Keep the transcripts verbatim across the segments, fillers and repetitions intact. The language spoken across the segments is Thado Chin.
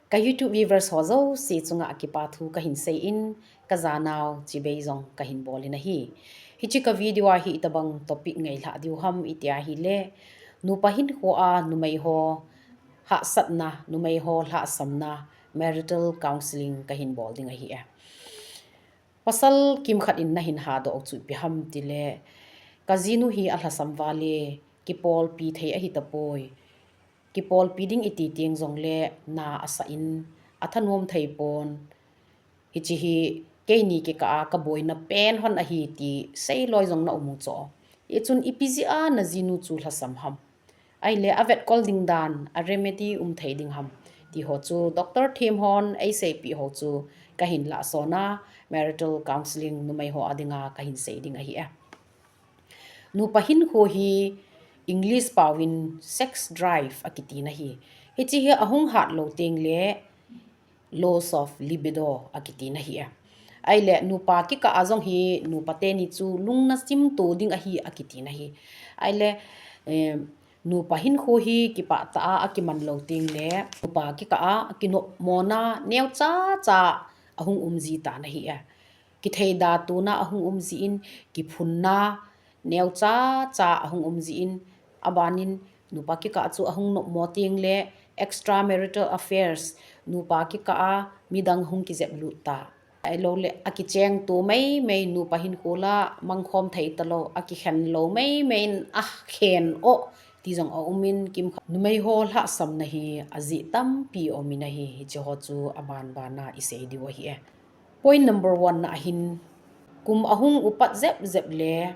Ka YouTube viewers ho jouse chunga kipa thu kahin seiyin, kajanau chibai jong kahin bolin ahi. Hiche ka video a hi itobang topic ngailhah diu ham iti ahile, nupa hinkhoa numei ho hahsatna, numei ho lhahsamna, marital counselling kahin bol ding ahi e. Pasal kimkhat in nahin hadoh chu ipi ham tile, kajinu hi alhasam vale, kipolpi thei ahitapoi. Kipolpi ding iti teng jongle na asah in, athanom thei pon. Hiche hi keini kikah a kaboina pen hon ahi ti seiloi jong na um u chu. Hichun ipi jeh a najinu chu lhasam ham, ahile avetkol ding dan, a remedy um thei ding ham, ti ho chu doctor them hon eiseipeh ho chu kahin lahsona, marital counselling numei ho a dinga kahin sei ding ahi e. Nupa hinkho hi English paovin sex drive akitin ahi. Hiche hi ahung hatlou tengle loss of libido akitin ahi e. Ahile nupa kikah a jong hi nupa teni chu lungna simto ding ahi akitin ahi. Ahile, eh, nupa hinkho hi kipah tah a akiman lou tengle nupa kikah a kinopmona neocha cha ahung um jitan ahi e. Kitheidatona ahung um jin, kiphunna neocha cha ahung um jin, abanin nupa kikah chu ahung nopmo tengle extramarital affairs, nupa kikah a midang hung kijeplut ta. Ahilouleh akichengto meimei, nupa hinkho la mangkhom thei talou, akikhen lou meimei in akhen o ti jong aumin, kimkhat numei ho lhahsamna hi ajeh tampi aumin ahi, hiche ho chu abanbana isei diu ahi e. Point number one na ahin, kum ahung upat jep jep le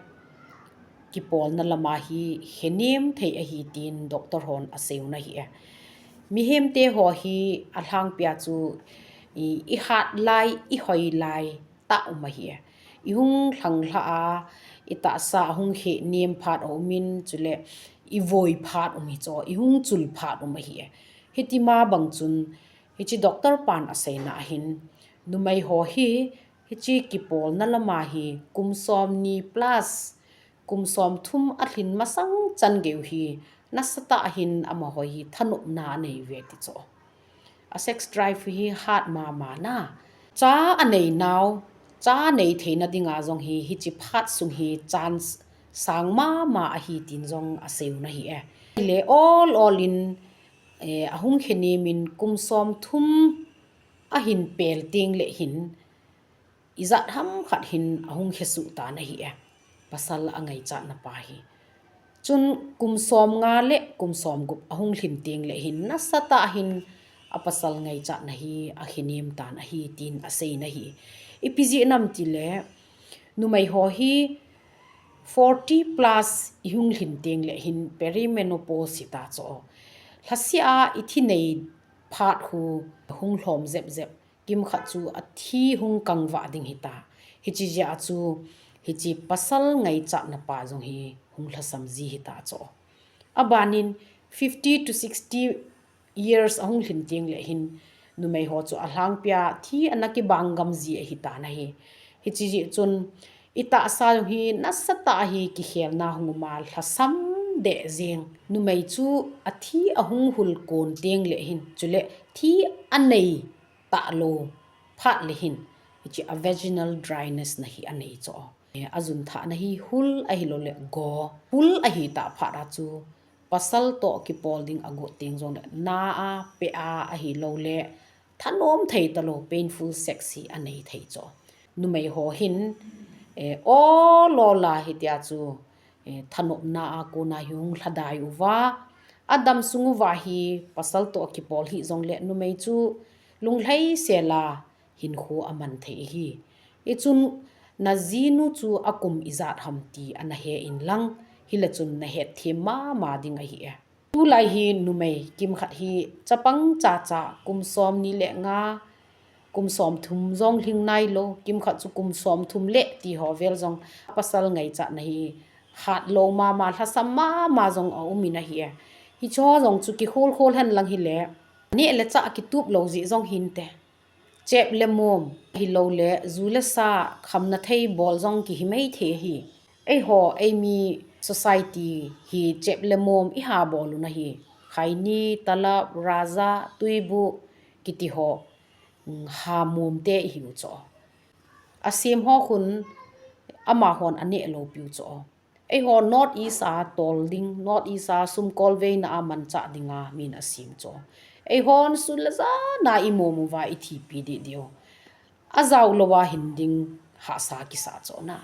kipolna lama hi henem thei ahi tin doctor hon aseiu ahi e. Mihemte ho hi alhangpia chu i, ihat lai, ihoi lai tah um ahi e. Ihung lhanglhah a, itahsa ahung henem phat aumin, chule ivoi phat um hi chu, ihung chul phat um ahi e. Hitima bang chun, hiche doctor pan aseina ahin, numei ho hi, hiche kipolna lama hi kum somni plus, kum somthum alhin masang chan geiyu hi, nasatah ahin amaho hi thanopna anei uve ti chu. A sex drive hi hat mama na. Cha aneinau, cha nei theina dinga jong hi, hiche phat sung hi chance sang mama ahi tin jong aseiu ahi e. Ahile ol ol in, eh, ahung henem in kum somthum ahin pel tengle hin, ijat ham khat hin ahung hesuh tan ahi e. Pasal angaichatna pa hi. Chun kum somnga le kum somgup ahung lhin tengle hin nasatah hin apasal ngaichatna hi ahenem tan ahi tin aseina ahi. Ipi jeh ham tile, numei ho hi forty plus ihung lhin tengle hin perimenopause hita chu. Lhasetah a ithi nei phat khu hung lhom jep jep. Kimkhat chu athi hung kangvah ding hita. Hiche jeh a chu, hiche pasal ngaichatna pa jong hi hung lhasam ji hita chu. Abanin fifty to sixty years ahung lhin tengle hin, numei ho chu alhangpia thi ana kibang gam ji ahi tan ahi. Hiche jeh chun, itahsa jong hi nasatah a hi kikhelna hung um a lhasam deh jeng. Numei chu athi ahung hul kon tengle hin, chule thi anei talou phat le hin, hiche a vaginal dryness na hi anei chu. Eh, ajun thahna hi hul ahilouleh go. Hul ahitah phat a chu, pasal toh kipol ding agot teng jongle, na a, peh a ahilouleh, thanom thei talou, painful sex hi anei thei chu. Numei ho hin, eh, ol ol a hitia chu, eh, thanopna a kona hi hung lhadai uva, adam sung uva hi pasal toh kipol hih jongle numei chu lunglhai sela hinkho aman thei ahi. Hichun najinu chu akum ijat ham ti ana he in lang, hile chun nahet them mama ding ahi e. Tulai hi numei kimkhat hi chapang chacha kum somni le nga, kum somthum jong lhing nailou, kimkhat chu kum somthum le ti ho vel jong pasal ngaichatna hi hatlou mama, lhasam mama jong aum in ahi e. Hiche ho jong chu kikhol khol hen lang hile, neh le chah kitup lou jeh jong hinte. Chep le mom, ahilouleh, ju le sa, khamna thei bol jong kihi mai thei ahi. Eiho, eimi society hi chep le mom iha bol u ahi. Khaini, talap, raja, tuibu, kiti ho, mm, hamom te ihiu cho. Asem ho khun amahon aneh lou piu cho. Eiho North East a tol ding, North East a sumkol veina a manchah dinga min asem cho. Eihon sun le jana imom uva ithipi dih diu. Ajao louva hin ding hahsa kisa cho na.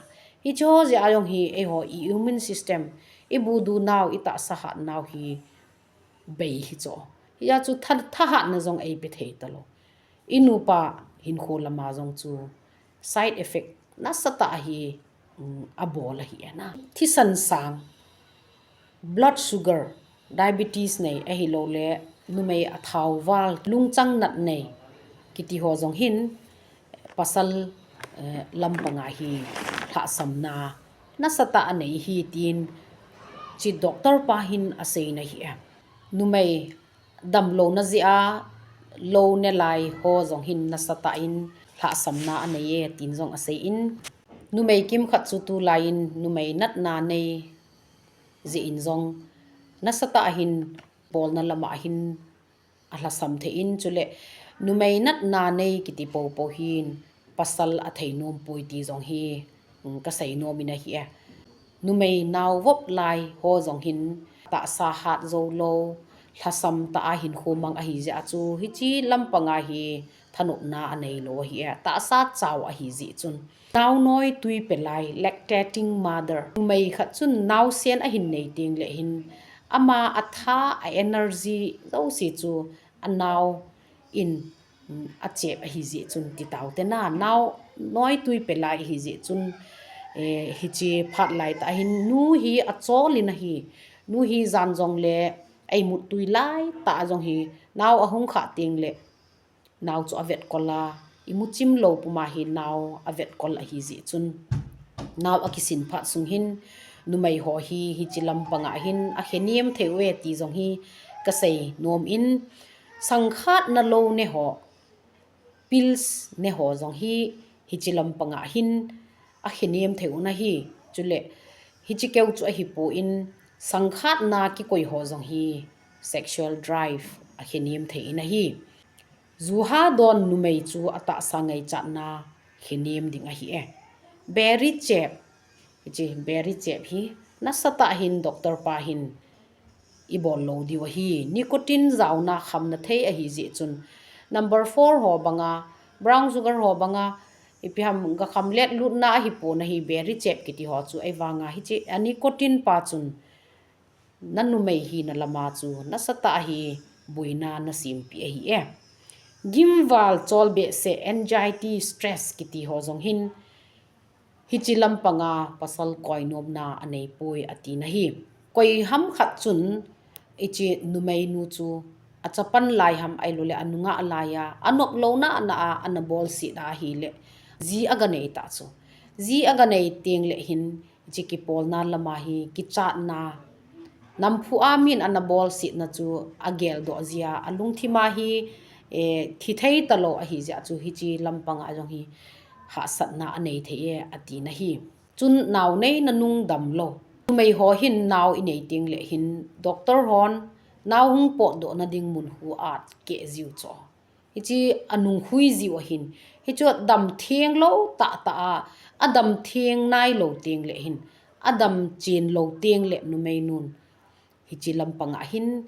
Hiche ho jeh a jong hi eiho i immune system, ibu du nau, itahsa hat nau hi bei hi cho. Hia chu tha, thahatna jong eipe thei talou. Inupa hinkho lama jong chu side effect nasatah hi, um, abol ahi e na. Thisan sang, blood sugar, diabetes nei ahilouleh numei athao val, lungchang nat nei kiti ho jong hin pasal, eh, lampanga hi lhahsamna nasatah anei hi tin hiche doctor pa hin aseina ahi e. Numei damlouna jeh a lou nelai ho jong hin nasatah in lhahsamna anei e tin jong asei in, numei kimkhat chu tulai in numei natna nei jeh in jong nasatah a hin bolna lama hin alhasam thei in, chule numei natna nei kiti poupou hin pasal athei nom poi ti jong hi, um, kasei nom in ahi e. Numei nao vop lai ho jong hin tahsa hat jou lou, lhasam tah a hinkho mang ahi jeh a chu hiche lampanga hi thanopna anei lou ahi e. Tahsa chao ahi jeh chun. Nao noi tui pe lai, lactating mother. Numei khat chun naosen ahin nei teng leh hin ama atha, a energy jouse chu anao in, um, achep ahi jeh chun ti tau te na. Nao noi tui pe lai ahi jeh chun, eh, hiche phat lai tah hin nu hi achol in ahi. Nu hi jan jong le a imut tui lai tah jong hi nao ahung khah teng leh nao chu avetkol a, imu chim lou puma hi nao avetkol ahi jeh chun, nao akisin phat sung hin numei ho hi hiche lampanga hin akhenem thei uve ti jong hi kasei nom in, sangkhatna lou ne ho, pills ne ho jong hi hiche lampanga hin akhenem thei u ahi. Chule hiche keu chu ahipon, sangkhatna kikoi ho jong hi sexual drive akhenem thei in ahi. Ju ha don numei chu atahsa ngaichatna khenem ding ahi e. Beri chep, hiche beri chep hi nasatah hin doctor pa hin ibol lou diu ahi. Nicotine jaona khamna thei ahi jeh chun, number four ho banga, brown sugar ho banga, ipi ham ga kham let lutna ahipon ahi, beri chep kiti ho chu. Ahivanga hiche a nicotine pa chun nanumei hina lama chu nasatah a hi boina nasempeh ahi e. Gimval, cholbehseh, anxiety, stress kiti ho jong hin hiche lampanga pasal koinomna anei poi ati na ahi. Koi ham khat chun hiche numeinu chu achapan lai ham ahilouleh anungah lai a, anop louna ana a, ana bolset ahileh, ji aga nei tah chu. Ji aga nei teng leh hin, hiche kipolna lama hi kichatna, namphu a min ana bolsetna chu ageldoh jia, alungthim a hi, eh, thi thei talou ahi jeh a chu hiche lampanga jong hi hahsatna anei thei e, ati na ahi. Chun nao neina nung damlou. Numei ho hin nao inei teng leh hin doctor hon nao hung potdohna ding mun khu atkeh jiu cho. Hiche anung khui jiu ahin. Hichu adam theng lou tah tah a, adam theng nai lou teng leh hin, adam chen lou teng leh numeinun hiche lampanga hin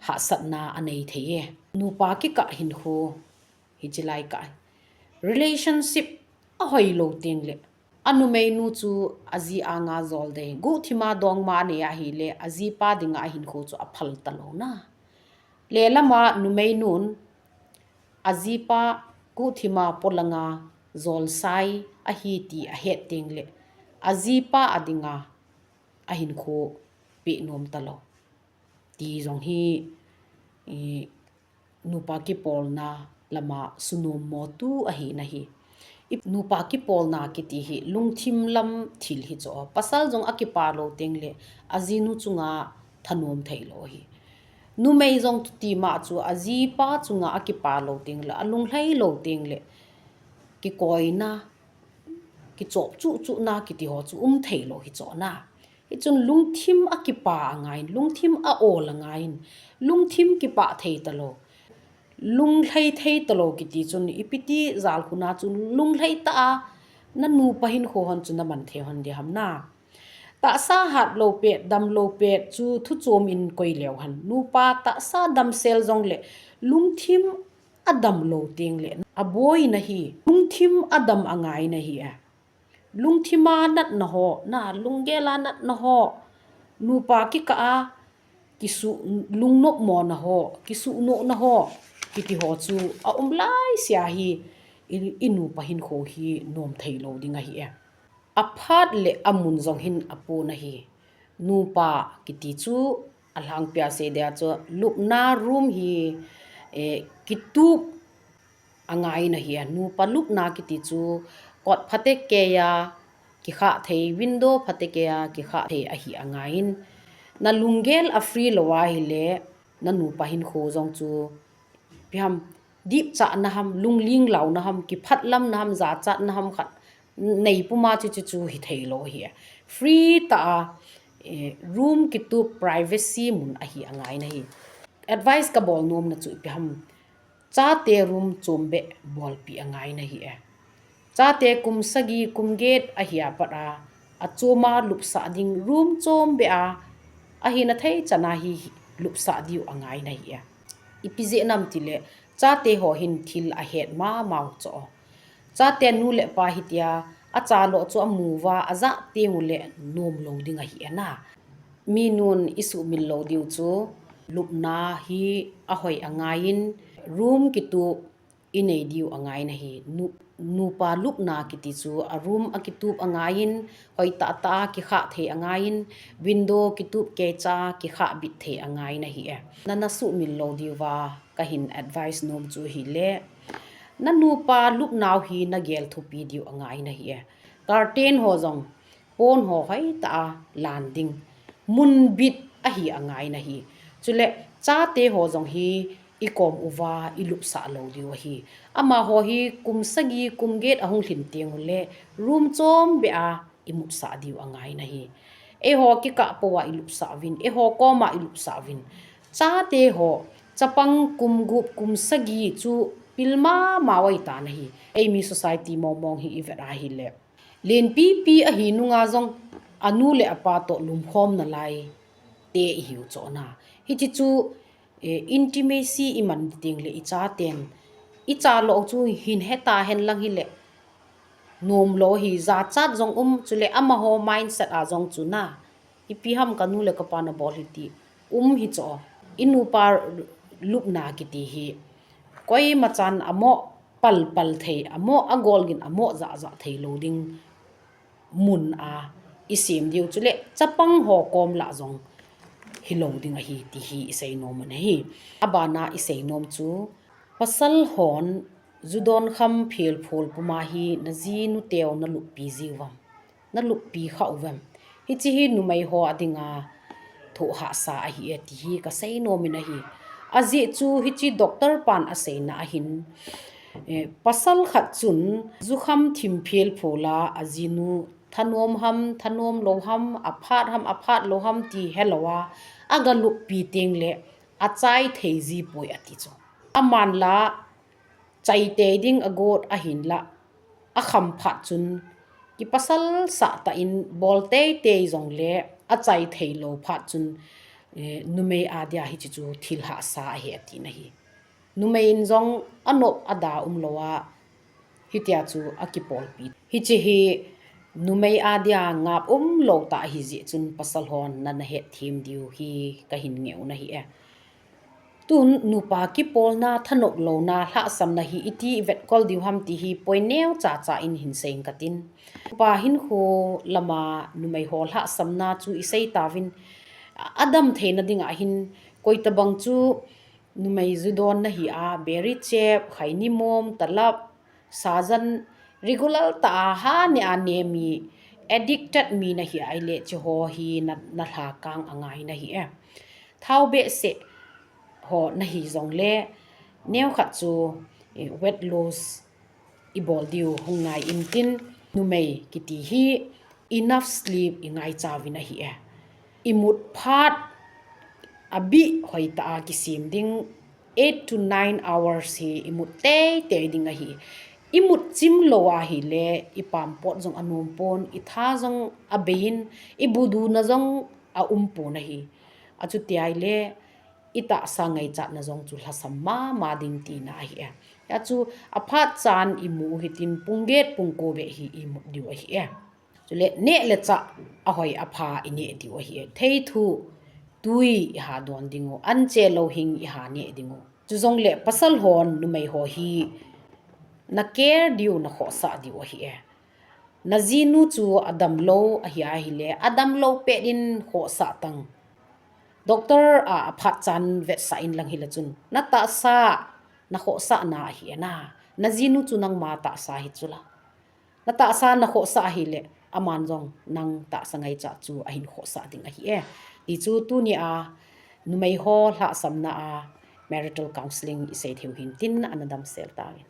hahsatna anei thei e. Nupa kikah hinkho, hiche lai kah relationship ahoi lou teng leh, anumeinu chu aji anga jol dei. Guhthima dongma anei ahileh, ajipa dinga ahinkho chu aphal talou na. Lelama numeinun ajipa guhthima polanga jolsai ahi ti ahet teng leh, ajipa a dinga ahinkho peh nom talou ti jong hi, i, nupa kipolna lama sunom mo tu ahi na ahi. I, nupa kipolna kiti hi lungthim lam thil hi cho. Pasal jong akipa lou teng leh ajinu chunga thanom thei lou ahi. Numei jong tuti ma chu ajipa chunga akipa lou teng leh, alunglhai lou teng leh, kikoina, kichop chuh chuhna kiti ho chu um thei lou hi cho na. Hichun lungthim akipa angaiyin, lungthim a-ol angaiyin, lungthim kipah thei talou. Lunglhai thei talou kiti chun, ipiti jal khuna chun lunglhai tah a na nupa hinkho hon chu na man thei hon ding ham na. Tahsa hat lou pet, dam lou pet chu thu chom in koi leu hen. Nupa tahsa damsel jong le lungthim a dam lou teng le a boi na hi, lungthim a dam a ngai na hi a. Lungthim a natna ho, na lunggel a natna ho, nupa kikah a kisu, lungnop mo na ho, kisu no na ho, kiti ho chu a um lai sia hi, i, i nupa hinkho hi nom thei lou ding ahi e. A phat le a mun jong hin a pon ahi. Nupa kiti chu a lhangpi a sei dia chu lupna room hi, eh, kitup a ngai na hi a. Nupa lupna kiti chu kot phatecha kikha thei, window phatecha kikha thei ahi a ngai in. Na lunggel a free lou a hile, na nupa hinkho jong chu ipi ham, dipcha na ham, lungling lau na ham, kiphat lam na ham, jachat na ham khat nei puma chu chu chu hi thei lou hi. Free tah a, eh, room kitup privacy mun ahi a ngai na hi. Advice ka bol nom na chu ipi ham, chate room chom beh bolpi a ngai na hi e. Chate kum sagi kum get ahi a pat a, a chom a lupsah ding room chom beh a, ahi na thei chan a hi lupsah diu a ngai na hi e. Ipi jeh nam ti le, chate ho hin thil a het ma mau cho. Chate nu le pa hi tia, a cha lo chu a mu va, a ja teng u le nom lou ding ahi e na. Mi nun i sumil lou diu chu, lupna hi a hoi a ngai in, room kitup i nei diu a ngai na hi. Nu, nupa lupna kiti chu a room a kitup a ngai in, hoi tah tah a kikha thei a ngai in, window kitup kecha kikha bit thei a ngai na hi e. Na na sumil lou diu va ka hin advice nom chu hile, na nupa lupnau hi na gel thupi diu a ngai na hi e. Curtain ho jong pon ho hoi tah a lan ding mun bit ahi a ngai na hi. Chule chate ho jong hi i kom uva i lupsah lou diu ahi. Amaho hi kum sagi kum get a hung lhin teng u le room chom beh a i mutsah diu a ngai na hi. Eiho kikah po a i lupsah uvin, eiho kom a i lupsah uvin. Chate ho, chapang kum gup kum sagi chu pil ma ma oi ta na hi. Ei mi society mong mong hi i vet a hile, lenpipi ahi nunga jong a nu le a pa to lumkhom na lai te i hiu cho na. Hichi chu, eh, intimacy i man teng le i chaten, i cha lo chu hin heta hen lang hile, nom lou hi, jachat jong um, chule amaho mindset a jong chu na, ipi ham ka nu le ka pa na bol hi ti um hi cho. I nupa lupna kiti hi koima chan amo pal pal thei, amo a gol gin amo ja ja thei lou ding mun a i sem diu, chule chapang ho kom lah jong hi lou ding ahi ti hi i sei nom u ahi. A bana i sei nom chu, pasal hon ju don kham phel phol puma hi na jinu teu na luppi jiu vam, na luppi kha u vam. Hichi hi numei ho a dinga thoh hahsa ahi e ti hi ka sei nom in ahi. A jeh chu hichi doctor pan a seina ahin, eh, pasal khat chun jukham thim phel phol a, a jinu thanom ham, thanom lou ham, a phat ham, a phat lou ham ti helou a, a ga luppi teng le a chai thei ji poi a ti chu. A man la chai tei ding a got ahin la, a kham phat chun, kipasal sah tah in bol tei tei jong le a chai thei lou phat chun, eh, numei a dia hichi chu thil hahsa ahi a ti na hi. Numei in jong a nop a da um lou a, hitia chu a kipolpi. Hichi hi numei a dia ngap um lou tah ahi jeh chun pasal hon na na het them diu hi ka hin ngeh u na hi e. Tun nupa kipolna, thanop louna, lhahsamna hi iti i vetkol diu ham ti hi point neo cha cha in hin sei ing ka tin. Nupa hinkho lama numei ho lhahsamna chu i sei tauvin, a dam theina dinga hin koi tabang chu numei ju don na hi a, beri chep, khaini mom, talap, sajan, regular tah a ha ne a ne mi, addicted mi na hi a ile, chi ho hi na, na lha kang a ngai na hi e. Thao behseh ho na hi jong le, neo khat chu, eh, weight loss i bol diu hung ngai in tin, numei kiti hi enough sleep i ngaicha uvin ahi e. I mut phat a bih hoi tah a kisem ding, eight to nine hours hi imut teitei ding ahi. Imut chim lou ahile, ipam pot jong anom pon, itha jong abeiyin, ibuduna jong aum pon ahi. Achuti ahile, itahsa ngaichatna jong chu lhasam mama ding tina ahi e. Achu aphat chan imu hitin pung get pung ko beh hi imut diu ahi e. Chule neh le chah ahoi apha ineh diu ahi e. Theithu tui iha don dingu, anche louhing iha neh dingu. Chujongle pasal hon numei ho hi na care diu, na khohsah diu ahi e. Najinu chu adamlou ahi ahile, adamlou pet in khohsah tan. Doctor a aphat chan vetsah inlang hile chun, natahsa, nakhohsahna ahi e na. Najinu chu nangma tahsa hi chula. Natahsa nakhohsah ahile, aman jong nang tahsa ngaichat chu ahin khohsah ding ahi e. Tichu tunia numei ho lhahsamna a marital counselling isei theiu hin tin ana damsel tauvin.